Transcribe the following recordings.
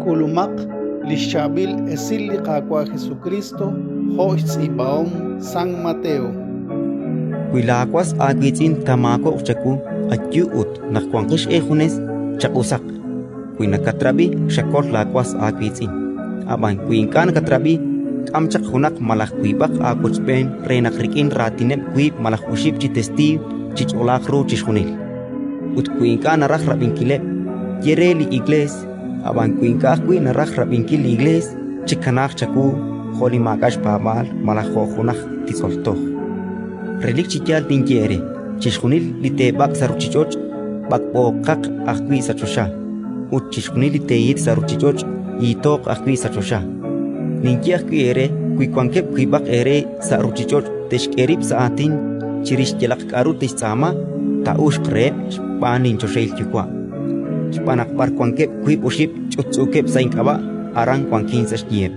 K'ulumaq li xChaab'il Esil li Qaawa' Jesukriist jo' xtz'iib'ahom San Mateo. Wi laawas aawiitz'in taamaakob'q chawu, ayu ut, naq wanqex eejunes, chaq'usaq. Wi nakatrab'i, xakol laawas aawiitz'in. Ab'an wi ink'a' nakatrab'i, k'am chaq junaq malaj wiib'aq aawochb'een re naq rik'in raatineb' wiib' malaj oxib' chi testiiw chich'olaaq ru chixjunil. Ut wi ink'a' naraj rab'inkileb', ye re li Iklees. Ab'an wi ink'a' ajwi' naraj rab'inkil li Iklees, chikanaaq chawu jo' li maak'a' xpaab'aal malaj jo' jun aj titz'ol toj. Relik chi yaal ninye eere: chixjunil li teeb'ak' sa' ruuchich'och', b'ak'b'ooqaq ajwi' sa' choxa, ut chixjunil li teehit sa' ruuchich'och', hiitooq ajwi' sa' choxa. Ninye ajwi' eere: wi wankeb' wiib'aq eere sa' ruuchich'och' te'xk'e rib' sa' aatin chirix yalaq k'aru te'xtz'aama, taa'uxq reheb' xb'aan linchoxahil Yuwa'. Xb'aan naq b'ar wankeb' wiib' oxib' ch'utch'uukeb' sa' ink'ab'a', aran wankin sa' xyiheb'.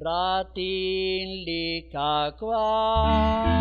Raatin li Qaawa'.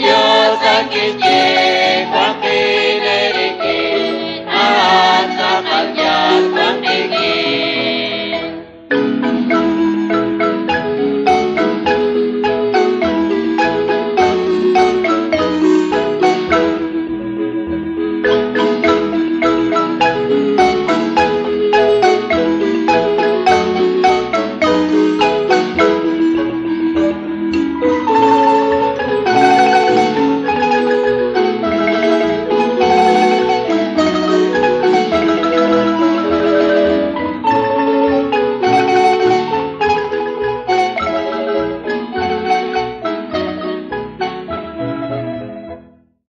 Dios aquí.